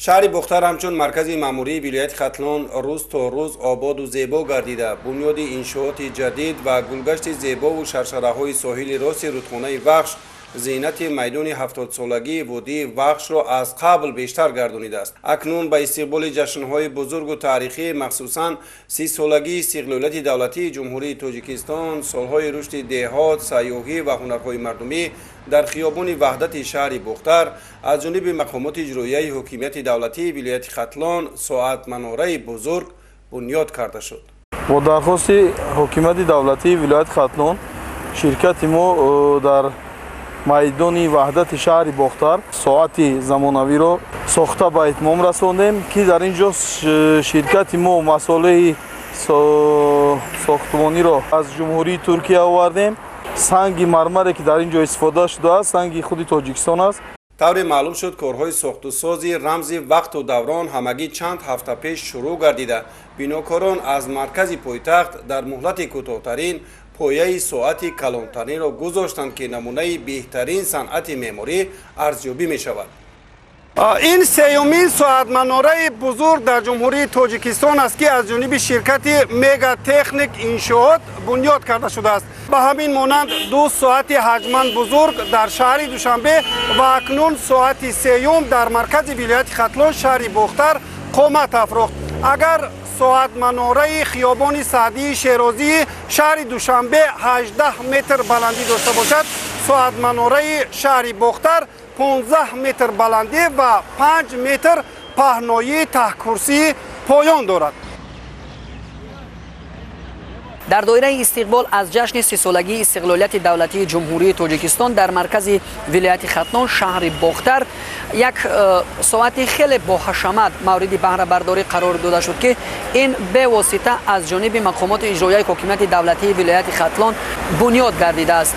Шаҳри Бохтар ҳамчун маркази маъмурии вилояти Хатлон рӯз то рӯз ободу зебо гардида, бунёди иншооти ҷадид ва гулгашти зебову шаршараҳои соҳили рости рудхонаи Вахш зинати майдони 70-солагии водии Вахшро аз қабл бештар гардонидааст. Акнун ба истиқболи ҷашнҳои бузургу таърихӣ, махсусан 30-солагии истиқлолияти давлатии Ҷумҳурии Тоҷикистон, солҳои рушди деҳот, сайёҳӣ ва ҳунарҳои мардумӣ, дар хиёбони Ваҳдати шаҳри Бохтар аз ҷониби мақомоти иҷроияи ҳокимияти давлатии вилояти Хатлон соатманораи бузург бунёд карда шуд. Бо дархости ҳокимияти давлатии вилояти Хатлон ширкати мо дар майдони Ваҳдати шаҳри Бохтар соати замонавиро сохта ба итмом расондем, ки дар ин ҷо ширкати мо масолеҳи сохтмониро аз Ҷумҳурии Туркия овардем. Санги мармаре, ки дар ин ҷо истифода шудааст, санги худи Тоҷикистон аст. Тавре маълум шуд, корҳои сохтусози рамзи вақту даврон ҳамагӣ чанд ҳафта пеш шурӯъ гардида, бинокорон аз маркази пойтахт дар муҳлати кӯтоҳтарин пояи соати калонтаринро гузоштанд, ки намунаи беҳтарин санъати меъморӣ арзёбӣ мешавад. Ин сеюмин соатманораи бузург дар Ҷумҳурии Тоҷикистон аст, ки аз ҷониби ширкати Мегатехник Иншоот бунёд карда шудааст. Ба ҳамин монанд ду соати ҳаҷман бузург дар шаҳри Душанбе ва акнун соати сеюм дар маркази вилояти Хатлон, шаҳри Бохтар, қомат афрохт. Агар соатманораи хиёбони Саъдии Шерозии шаҳри Душанбе 18 метр баландӣ дошта бошад, соатманораи шаҳри Бохтар 15 метр баландӣ ва 5 метр паҳноии таҳкурсии поён дорад. Дар доираи истиқбол аз ҷашни 30-солагии истиқлолияти давлатии Ҷумҳурии Тоҷикистон дар маркази вилояти Хатлон, шаҳри Бохтар, як соати хеле боҳашамат мавриди баҳрабардорӣ қарор дода шуд, ки ин бевосита аз ҷониби мақомоти иҷроияи ҳокимияти давлатии вилояти Хатлон бунёд гардидааст.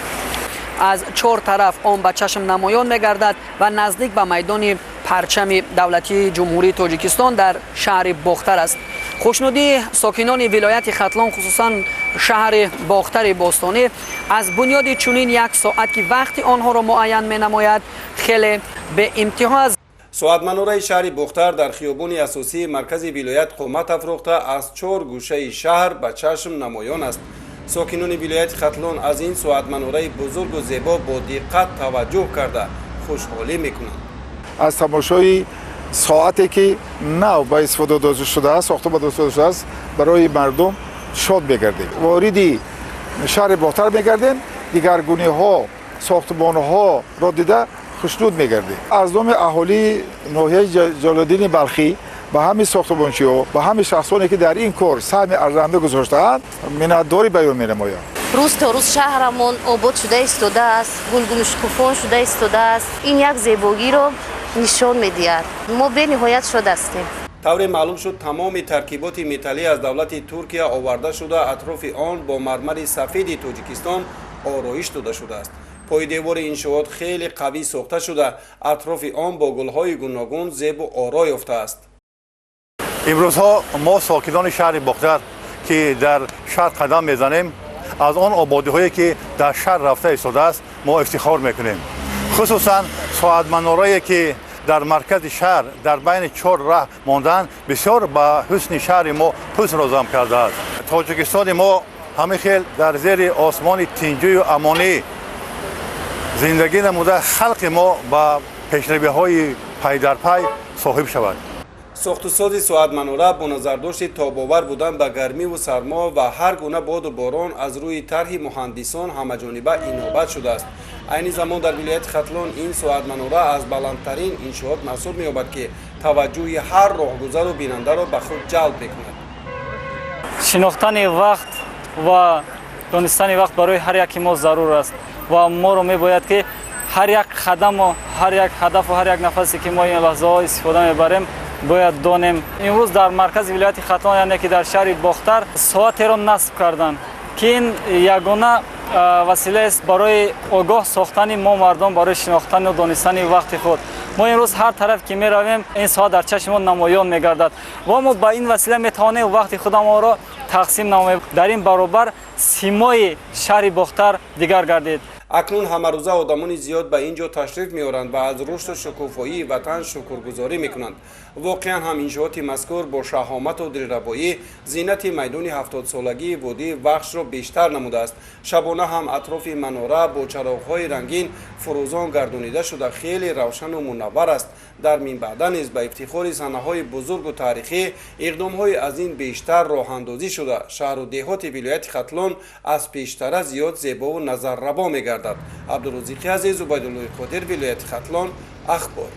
Аз чор тараф он ба чашм намоён мегардад ва наздик ба майдони парчами давлатии Ҷумҳурии Тоҷикистон дар шаҳри Бохтар аст. Хушнудии сокинони вилояти Хатлон, хусусан шаҳри Бохтари бостонӣ, аз бунёди чунин як соат, ки вақти онҳоро муайян менамояд, хеле беимтиҳо аст. Соатманораи шаҳри Бохтар дар хиёбони асосии маркази вилоят қомат афрохта, аз чор гӯшаи шаҳр ба чашм намоён аст. Сокинони вилояти Хатлон аз ин соатманораи бузургу зебо бо диққат таваҷҷӯҳ карда, хушҳолӣ мекунанд. Аз тамошои соате, ки нав ба истифода дода шудааст, сохта ба дода шудааст, барои мардум шод мегардем. Вориди шаҳри Бохтар мегардем, дигаргуниҳо, сохтмонҳоро дида хушнуд мегардем. Аз номи аҳолии ноҳияи Ҷалолиддини Балхӣ ба ҳамин сохтмончиҳо, ба ҳамин шахсоне, ки дар ин кор саҳми арзанда гузоштаанд, миннатдорӣ баён менамоям. Рӯз то рӯз шаҳрамон обод шуда истодааст, гулгуншукуфон шуда истодааст. Ин як зебогиро нишон медиҳад. Мо бениҳоят шод ҳастем. Тавре маълум шуд, тамоми таркиботи металлӣ аз давлати Туркия оварда шуда, атрофи он бо мармари сафеди Тоҷикистон ороиш дода шудааст. Пойдевори иншоот хеле қавӣ сохта шуда, атрофи он бо гулҳои гуногун зебу оро ёфтааст. Имрӯзҳо мо, сокинони шаҳри Бохтар, ки дар шаҳр қадам мезанем, аз он ободиҳое, ки дар шаҳр рафта истодааст, мо ифтихор мекунем. Хусусан соатманорае, ки дар маркази шаҳр дар байни чор раҳ мондаанд, бисёр ба ҳусни шаҳри мо ҳуснро зам кардааст. Тоҷикистони мо ҳамин хел дар зери осмони тинҷию амонӣ зиндагӣ намуда, халқи мо ба пешравиҳои пайдарпай соҳиб шавад. Сохтусози соатманора бо назардошти тобовар будан ба гармиву сармо ва ҳар гуна боду борон аз рӯи тарҳи муҳандисон ҳамаҷониба инобат шудааст. Айни замон дар вилояти Хатлон ин соатманора аз баландтарин иншоот маҳсуб меёбад, ки таваҷҷӯҳи ҳар роҳгузару бинандаро ба худ ҷалб мекунад. Шинохтани вақт ва донистани вақт барои ҳар яки мо зарур аст ва моро мебояд, ки ҳар як қадаму ҳар як ҳадафу ҳар як нафасе, ки мо ин лаҳзаҳо истифода мебарем, бояд донем. Имрӯз дар маркази вилояти Хатлон, яъне ки дар шаҳри Бохтар, соатеро насб карданд, ки ин ягона василаест барои огоҳ сохтани мо мардум, барои шинохтану донистани вақти худ. Мо имрӯз ҳар тараф ки меравем, ин соат дар чашми мо намоён мегардад ва мо ба ин васила метавонем вақти худамонро тақсим намоем. Дар ин баробар симои шаҳри Бохтар дигар гардид. Акнун ҳамарӯза одамони зиёд ба ин ҷо ташриф меоранд ва аз рушду шукуфоии ватан шукргузорӣ мекунанд. Воқеан ҳам иншооти мазкур бо шаҳомату дилрабоӣ зинати майдони 70-солагии водии Вахшро бештар намудааст. Шабона ҳам атрофи манора бо чароғҳои рангин фурӯзон гардонида шуда, хеле равшану мунаввар аст. Дар минбаъда низ ба ифтихори санаҳои бузургу таърихӣ иқдомҳои аз ин бештар роҳандозӣ шуда, шаҳру деҳоти вилояти Хатлон аз пештара зиёд зебову назаррабо мегардад. Абдурозиқи Азиз, Убайдуллои Қодир, вилояти Хатлон, Ахбор.